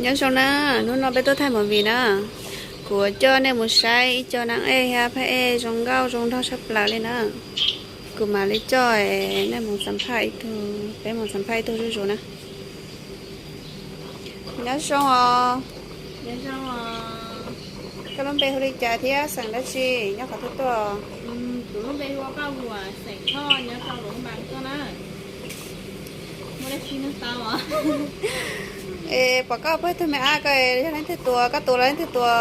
Nyob zoo na, hnub no peb tuaj thaij movie na. Kuv coj nej mus saib ib co nas ej thiab phab ej zoo nkauj zoo nraug tshaj plaws li na. Kuv mam li coj nej mus xam phaj ib tug, peb mus xam phaj ib tug zuj zus na. Nyob zoo os. Nyob zoo os. Koj lub npe hu li cas thiab xeem dab tsi, nyob qhov twg tuaj? Kuv lub npe hu ua Paj Vuam, xeem Thoj, nyob rau Luam Npas tuaj na. Muaj dab tsi nug tau os? Es pom koj pub ib tug me ab ko, yog leej twg tua, koj tua los leej twg tua?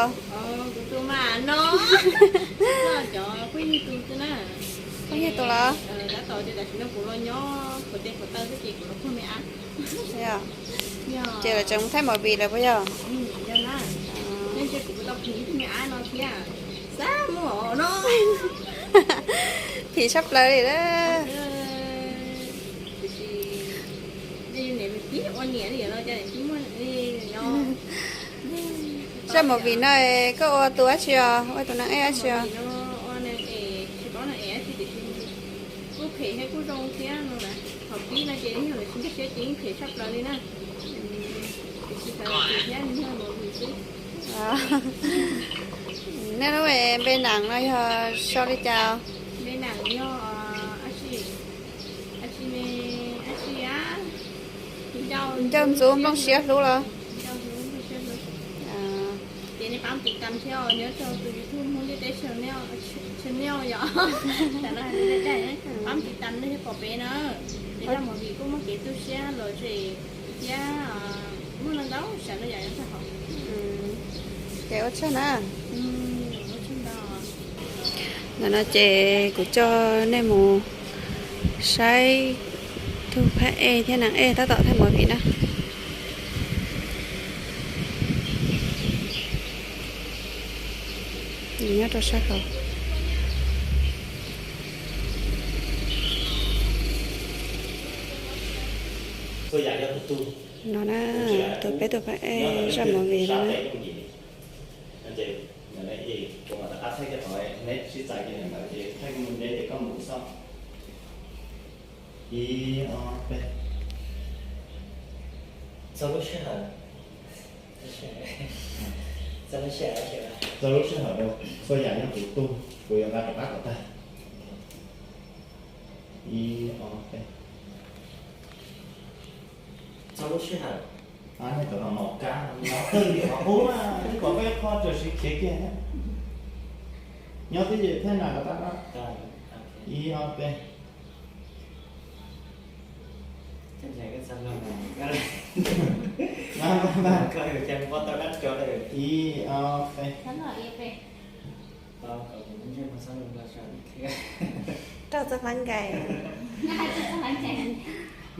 Kuv tua mas no. Cov phooj ywg tus xwb na. Phooj ywg tus los? Tab tom tias tam sim no kuv los nyob qhuav tes qhuav taw xwb ces kuv los pug me ab. Ces lawv tseem mus thaij movie lawm puas yog? Yog na. Ntshe kuv tau pug ib tug me ab no thiab. Xab muaj no. Phim tshaj plaws li na. Tiam sis ua niam tib ua niam li no cas tsis muaj li no. Zaj movie no koj ua tus dab tsi os, ua tus nas ej dab tsi os? Ua nas ej, tsis paub nas ej dab tsi tiam sis kuj phem thiab kuj zoo thiab no na. Thaum pib no ces yog lawv tsis nkag siab ces yeej phem tshaj plaws li na. Tiam sis xav tias thiab nws yog movie xwb. Nej lub npe nam no yog sau li cas? Npe nam yog dab tsi, dab tsi me, dab tsi a? Ncauj ntxub nplooj siab hlub los? Ces nej pab tiv tam thiab os, nyob rau tus YouTube Hmoob Liaj Teb channel yom. Tam no hais li daim daim, pab tiv tam nej thiaj pom peb na. Peb zaj movie kuj muaj kev tu siab los zem thiab muaj ntau ntau sawv daws yom, nyob rau hauv. Ces ua tsaug na. Ntawm no ces kuv coj nej mus saib tus phab ej thiab nas ej tab tom thaij movie na. Nyob rau sab hauv. No na, tus peb tus phab ej zaj movie no na. Ib, ob, peb. Txog lub sij hawm, txog lub sij hawm, txhua yam yog kuv tug, kuv yuav nqa rov qab kom tag. Ib, ob, peb. Txog lub sij hawm, nej cov no mos kab no twb lim qhov qub na, ib kom peb qho txawm siv khiav kiag. Nyob twj ywm thiab na kom tag na. Ib, ob, peb. Ib, ob, peb. Rau txoj hlab nkais,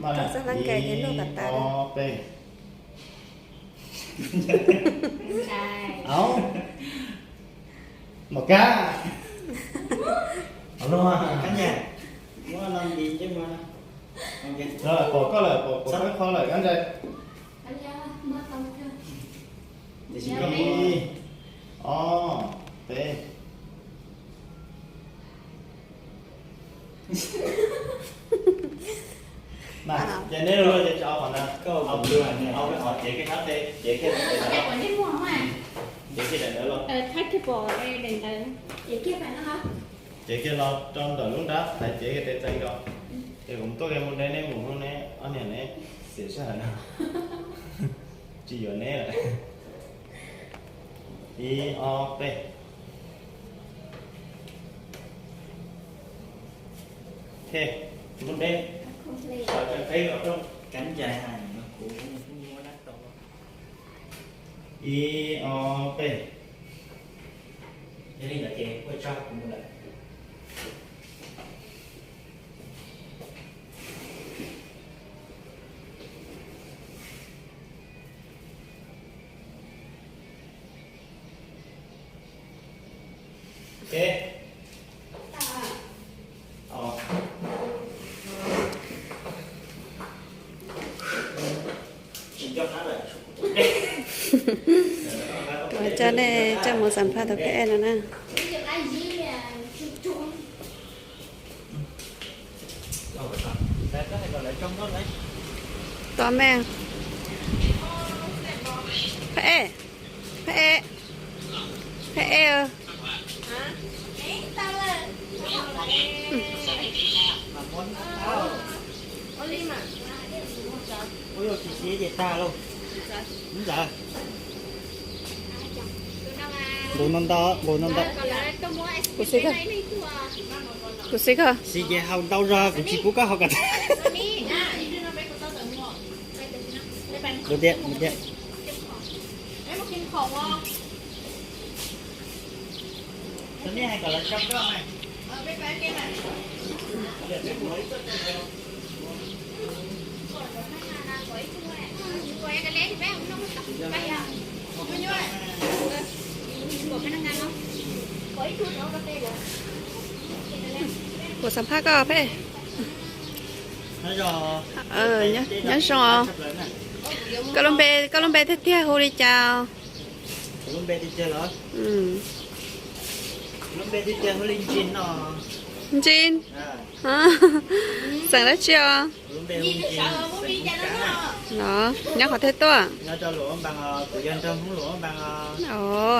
rau txoj hlab nkais thiab luaj kom tas. Au, mos kab. Pom koj lawm, pom koj qhov lawm, kab ntsais. Ib, ob, peb. Ces neb los ces tsis au qhov ntawd, au qhov cev kiag sab tes, cev kiag daim ntawd los. Cev kiag los rau ntawm lub nrab, thaiv cev kiag tes txee nkaus. Ces kuv tuaj kiag mus nrog neb mus hnub neb ob niag neb xiam sij hawm no. Tsis yuav neb lawm. Ib, ob, peb. Lub npe, sawv tsees qhib los rooj. Kab ntsais hais no kuv muab dab tau. Ib, ob, peb. Yog li ntawd ces ua tsaug kuv mus lawm. Kuv coj nej coj mus xam phaj tus phab ej no na. Tos me. Phab ej, phab ej, phab ej. Nqus no nto, nqus no nto, nqus no nto. Kuv xib koj, kuv xib koj. Xis ces haus ntau zog, kuv tsis pub koj haus kom tag. Mus tiag, mus tiag. Kuv xam phaj koj peb. Nyob zoo os. Koj lub npe, koj lub npe tiag tiag hu li cas? Kuv lub npe tiag tiag los? Lub npe tiag tiag hu li Ntsis no. Ntsis. Xeem dab tsi os? Nyob qhov twg tuaj?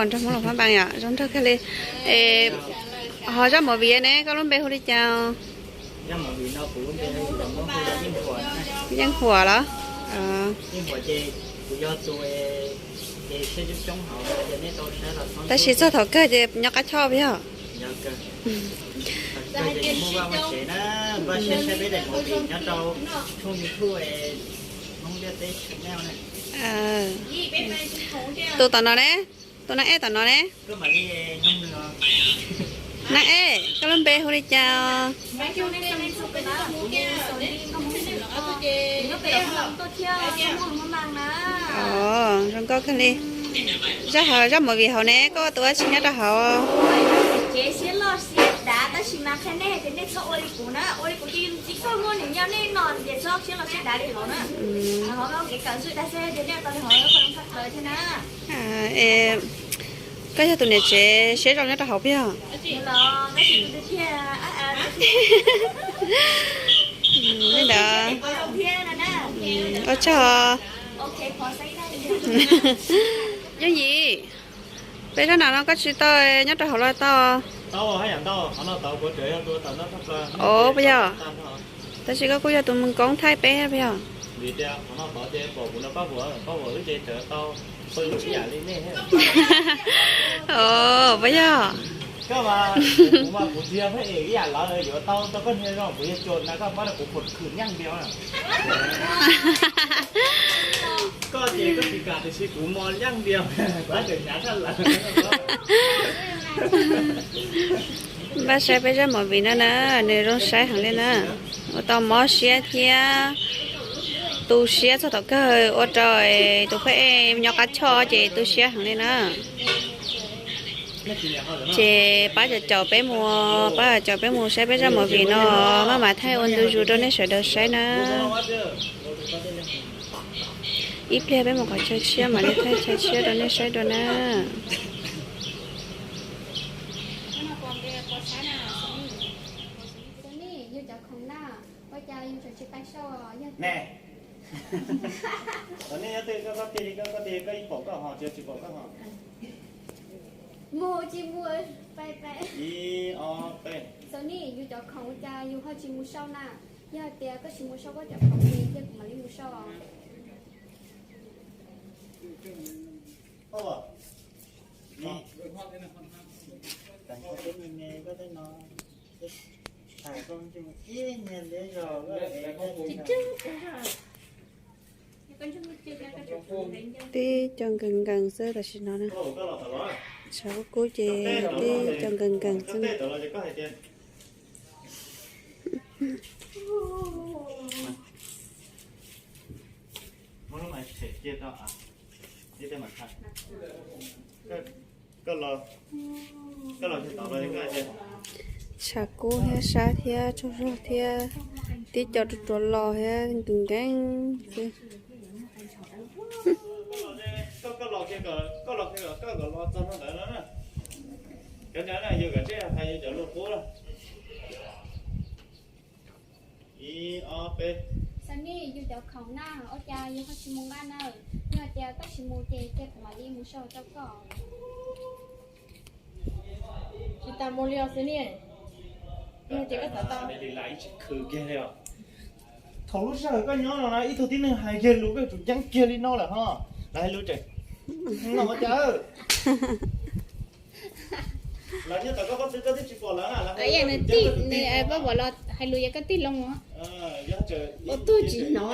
Nrog Hmoob Luam Phab Npas yom, zoo nraug kawg li. Es ho zaj movie ne, koj lub npe hu li cas? Yeej Huam los? Tab sis txog thaum kawg ces nyob qab choj puas yog? Tus tom no ne, tus Nab Ej tom no ne. Nab Ej, koj lub npe hu li cas os? Os, zoo nkauj kawg li. Zaj hauv, zaj movie hauv ne, koj ua tus dab tsi nyob rau hauv? Es koj yog tus niam tsev siab zoo nyob rau hauv puas yog? Li ntawd, ua tsaug. Yooj Yim, peb zaj nam no koj tsis tau nyob rau hauv los tau? Os, puas yog? Tab sis koj kuj yog tus mus koob thaij peb puas yog? Os, puas yog? Npaj saib peb zaj movie no na, nws zoo saib heev li na. Ua tau mob siab thiab tu siab txog tom kawg ua rau tus phab ej nyob qab choj ces tu siab heev li na. Ces pab caum caum peb mus, pab caum peb mus saib peb zaj movie no, maj mam thaij ua ntu zus rau nej sawv daws saib na. Ib pliag peb mus qhov chaw tshiab mam li thaij chaw tshiab rau nej saib dua na. Xav ni, yus cov khoom ua cas yus ho tsis mus sau na? Yog hais tias koj tsis mus sau koj cov khoom ces kuv mam li mus sau os. Tib co nkees nkees xwb tam sim no na. Tshav kub kub ces tib co nkees nkees xwb. Tshav kub thiab sab thiab tsaug zog thiab tib co ruam ruam los thiab nkees nkees xwb. Xav ni, yus cov khoom na, ua cas yus ho tsis mus nqa na? Tias koj tsis mus ces cia kuv mam li mus sau rau koj. Tsis tas mus li os Xus Nis. Yog tias koj xav tau. Thaum lub sij hawm koj nyob no na ib tug tib neeg hais kiag lus koj yuav tsum ceeb kiag li no lawm ho. Lawv hais lus tseem no ua cas. Lawv nyob tom koj pob tw koj twb tsis pom lawv na. Nws tij, nws Paj Vuam los hais lus yog koj tij Loos os. Ua tug tsis hnov.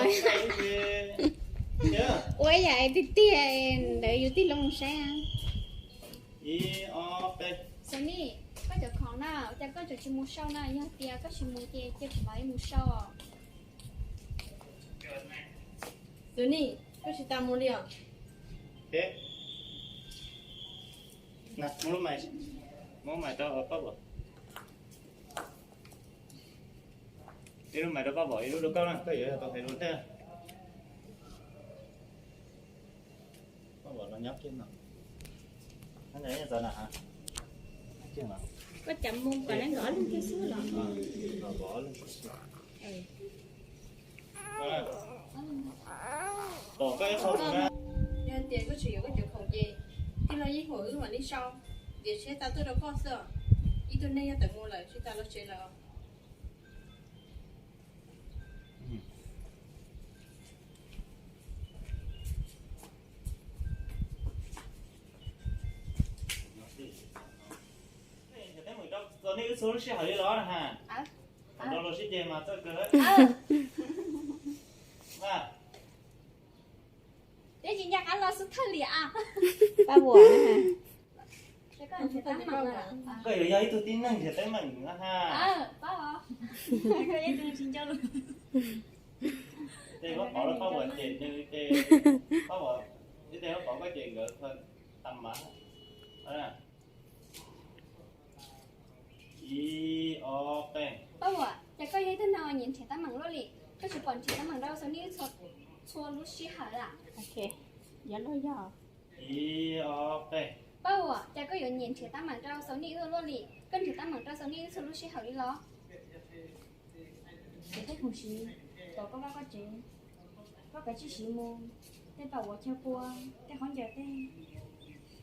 Ua ib yam tiag tiag ntawd yus tij Loos saib. Xus Nis, koj cov khoom na, ua cas koj tseem tsis mus sau na? Yog tias koj tsis mus ces cia kuv mam li mus sau os. Xus Nis, koj tsis tas mus li os. Muab mais rau Paj Vuam. Ib lub mais rau Paj Vuam, ib lub rau koj na, koj yuav tau hais lus thiab. Paj Vuam no nyob kiag no. Koj cas mus kom nees nkaum ob leeg kiag xwb los? Yog tias koj tseem yuav koj cov khoom ces tij laug Yeej Huam wb mam li sau, vim seb tau tuaj rau koj xwb os. Ib tug neeg yog tawm mus lawm tsis tas los tsev lawm os. Txog nej wb txhua lub sij hawm li los na ha. Los sib ceg mas txawj kawg. Tsis nco qab los xub thawj li a. Paj Vuam. Koj yuav yog ib tug tib neeg nrhiav teeb meem na ha. Tej Paj Vuam ces nws ces Paj Vuam, ib tej Paj Vuam koj ces nkawd tag mas. Ib ob peb. Paj Vuam, ces koj yog ib tug neeg uas nyiam nrhiav teeb meem luaj li, koj tsis pom nrhiav teeb meem rau Xus Nis wb txhua lub sij hawm lawm. Ib ob peb. Paj Vuam, ces koj yuav nyiam nrhiav teeb meem rau Xus Nis wb luaj li, koj nrhiav teeb meem rau Xus Nis wb txhua lub sij hawm li los? Ces tej khoom siv tom koj vaj koj tsev, koj kav tsij siv mus, tej pam uas chaw pua, tej khaub ncaws tej,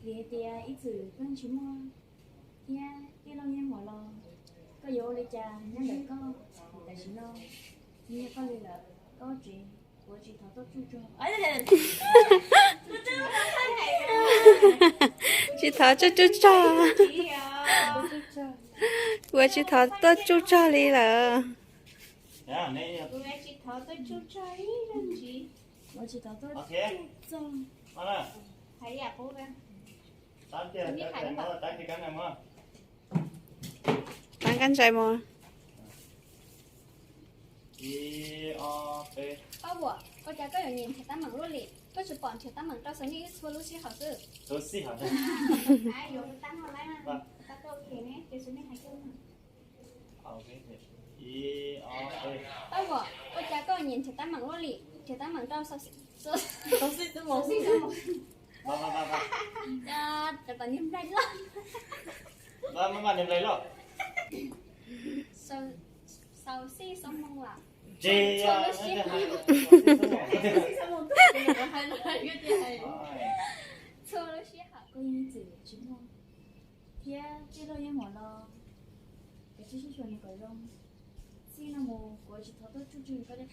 vim hais tias ib txwm koj tsis muaj, thiab tij laug Yeej Huam los koj yuav ua li cas nyob ntawm koj. Tam sim no nws yog koj li lawm, koj tsev, kuv tsis thov tuaj tsuj tsuag. Tsis thov tuaj tsuj tsuag. Kuv tsis thov tuaj tsuj tsuag li lawm. Kuv tsis thov tuaj tsuj tsuag ib zaug ntxiv. Kuv tsis thov tuaj tsuj tsuag. Hais yam qub. Tab kab ntsais mos. Paj Vuam, ua cas koj yuav nyiam nrhiav teeb meem luaj li? Koj tsuas pom nrhiav teeb meem rau Xus Nis wb txhua lub sij hawm xwb. Paj Vuam, ua cas koj nyiam nrhiav teeb meem luaj li? Nrhiav teeb meem rau Xus Nis. Xus Nis, Xus Nis, Xus Nis. Tsis, txhua lub sij hawm. Txhua lub sij hawm koj yeej txwm tsis muaj, thiab tij laug Yeej Huam los koj tsis sib xyuas nws kom zoo. Txij no mus kuv tsis thov tuaj tsuj tsuag koj li.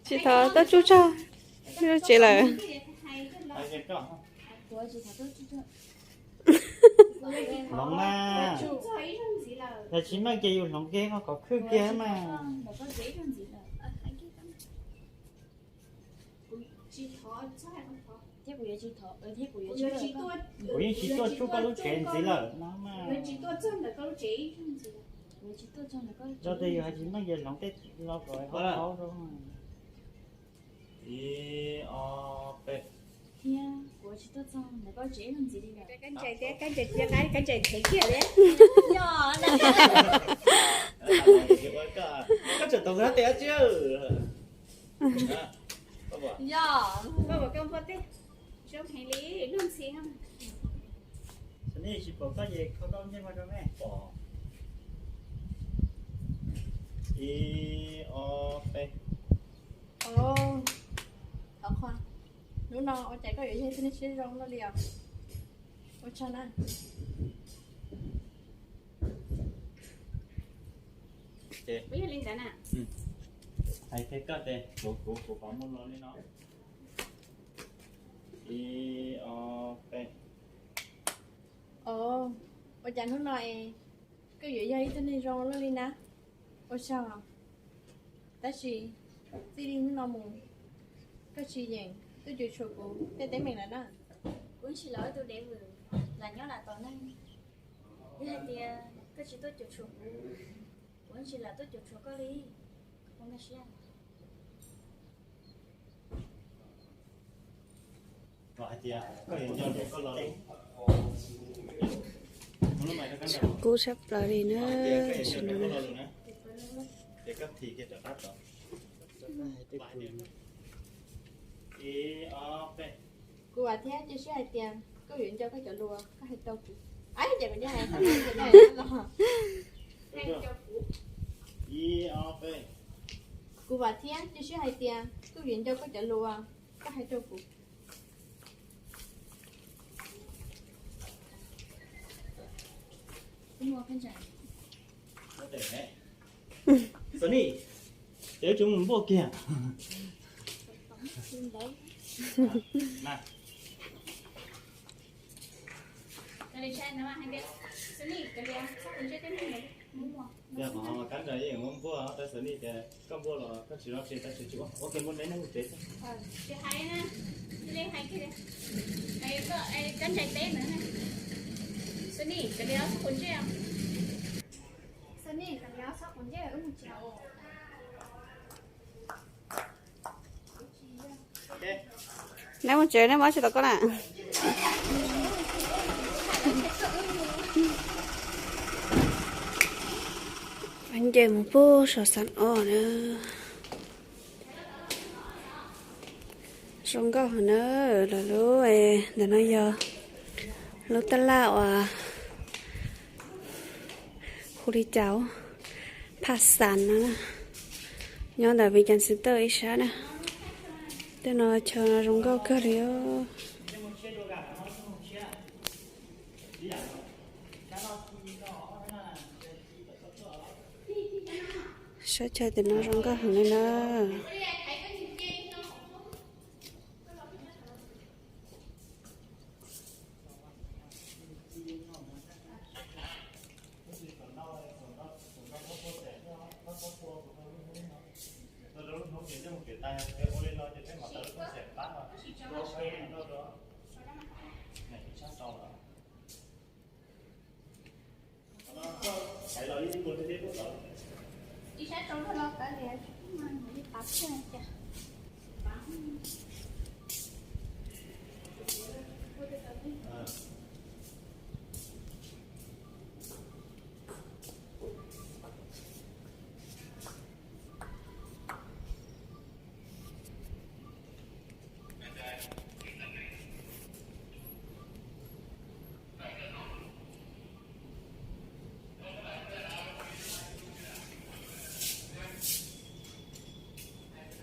Tsis thov tuaj tsuj tsuag, tsev lawm. Kuv tsis thov tuaj tsuj tsuag. Hloov mas, yog tsis meej ces yus hloov kiag kom khwb kiag mas. Kuv yeej tsis tuaj tsuj koj lub tsev ntxiv lawm no mas. Yog tias yus hais tsis meej ces hloov tej los kom haub haub rau. Ib ob peb. Thiab kuv tsis tuaj txog ntawm koj tsev ib zaug ntxiv li lawm. Kab ntsais thiab kab ntsais cia qaib, kab ntsais nrhiav kiag li. Yog, koj tseem tau hab tes dab tsi? Yog, koj pom koj npua teb zoo heev li, luag ntxhi. Xws li tsis pom koj ces kho koj ntsej muag rau me pom. Ib, ob, peb. Os, thov qhov, hnub no ua cas koj yuav yog ib tug neeg siab zoo luaj li os? Ua tsaug na. Ces hais tias koj ces kuv, kuv, kuv pom muaj los li no. Ib, ob, peb. Os, ua cas hnub no es koj yuav yog ib tug neeg zoo luaj li na? Ua tsaug. Tab sis txij li hnub no mus, koj tsis yeem tuaj cuam tshuam kuv tej teeb meem lawm na. Kuv tsis los ib tug dev vwm lam nyob lam tos neeg. Yog hais tias koj tsis tuaj cuam tshuam kuv, kuv tsis lam tuaj cuam tshuam koj li. Koj puas nkag siab? Kub sab plaws li na. Kuv vam thiab cia siab hais tias koj yuav nco koj cov lus koj hais rau kuv. Ces kuv hais, kuv vam thiab cia siab hais tias koj yuav nco koj cov lus koj hais rau kuv. Ces wb tsis mus npuaj kiag. Yog qhov kab ntsais yeej muab npuaj, tab sis nij tias koj npuaj los koj tsis zov tsev, tab sis tsis ua, ua ke npuaj neb neb npuaj tsev xwb. Tsis hais na, cia li hais kiag tias koj ntsais teb ntawd na. Sunny, kav liam txhob quav ntsej. Sunny, kav liam txhob quav ntsej, wb mus tsev. Neb mus tsev, neb mus tsis tau koj na. Nce mus pug saum xab ob na. Zoo nkauj heev na, lawv lub, ntawm no yog lub tab laj uas hu li cas, phaj xas no na, nyob ntawm Viv Cas Xwm Tawj ib sab na. Tej no chaw no zoo nkauj kawg li os. Sab chaw tim no zoo nkauj heev li na.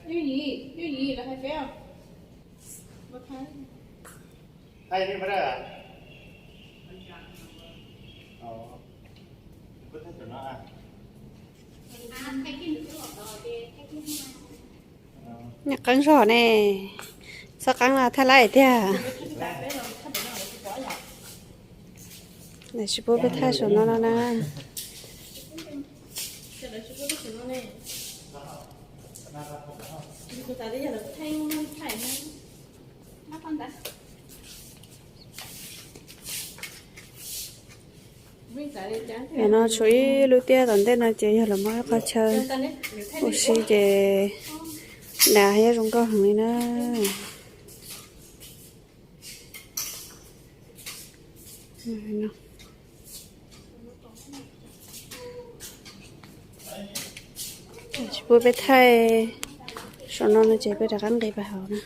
Nyuj yim, nyuj yim los hais peb os. Nyuam qeeb zog ne, txhob qeeb los thaij laib tiag. Lawv tsis pub peb thaij saum no no na. Yog no tshuav ib lub tiaj tom ntej no ces yog lawv muab ib qho chaw ua si ces dav thiab zoo nkauj heev li na. Tsis pub peb thaij saum no no ces peb rov qab nqis pais hauv na.